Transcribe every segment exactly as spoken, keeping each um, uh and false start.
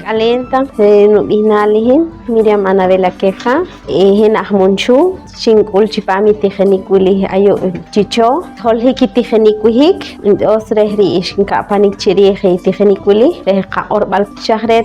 K'aleen taq, re' nub'ihnaal i hin Miriam Anabela Queja. Eh, hin aj Munchuh, xink'ul chipaam i tijinik wili ayu' chi cho. Holohik i tijinik wih'ik, ntiyoox reh ri xka'panik chi riij i tijinik wili reh qaq'orb'al. Xa aj re'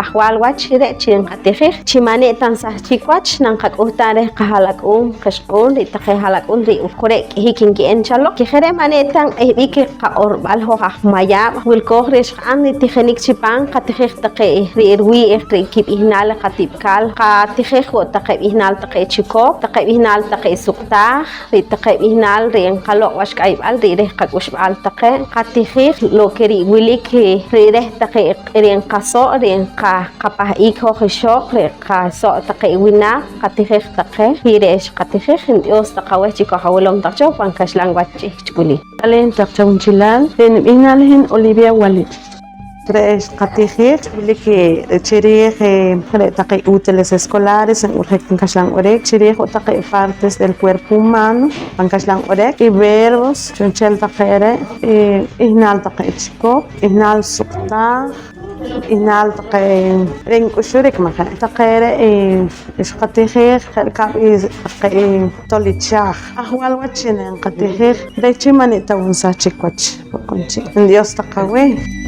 ajwaal wach re' chi nqatijej chi ma' ne ta nsahchik wach nanqak'uhtaam reh qaha'lak'uun qixq'uun, re' taqe ha'lak'uun re' ku re' k'ihik nki'en chaloq. Chi je' re' ma' ne ta nq'ehb'ik qaq'orb'al hoj aj mayaab'. Wilkooj re' xqa'n i tijinik chipaam, qatijej taqe re' riwii' re' kib'ihnaal qatib'kaal, qatijej wo' taqe b'ihnaal taqe chikop, taqe b'ihnaal taqe suqtaaj, re' taqe b'ihnaal re' nqaloq' wach k'ayb'al re' reh qak'uxb'aal taqe, qatijej lo que re' wilik re' reh taqe re' nqaso', re' nqa-, qapah'ik hoj ixoq, re' qaso' taqe winaq, qatijej taqe. Y re' xqatijej, ntiyoox taq aweh chi koj awilom taq cho pan kaxlan wach ch'ihch' wili. K'aleen taq chawunchelaal, re' nib'ihnaal i hin Olivia Wali. Re' xqatijej wilik chi riij, eh, re' taqe útiles escolares nb'irjik pan kaxlan q'orik, chi riij wo' taqe partes del cuerpo humano pan kaxlan q'orik, y verbos, chu'nchel taqe re', eh, b'ihnaal taqe chikop, b'ihnaal suqtaaj, b'ihnaal taqe re' nk'uxurik, ma' je'? Taqe re', eh, xqatijej je' rikab' i taqe, eh, tol ichaaj. Ajwaal wach chi neenqatijej reh chi ma' ne ta wo' nsahchik wach. Ntiyoox taq aweh.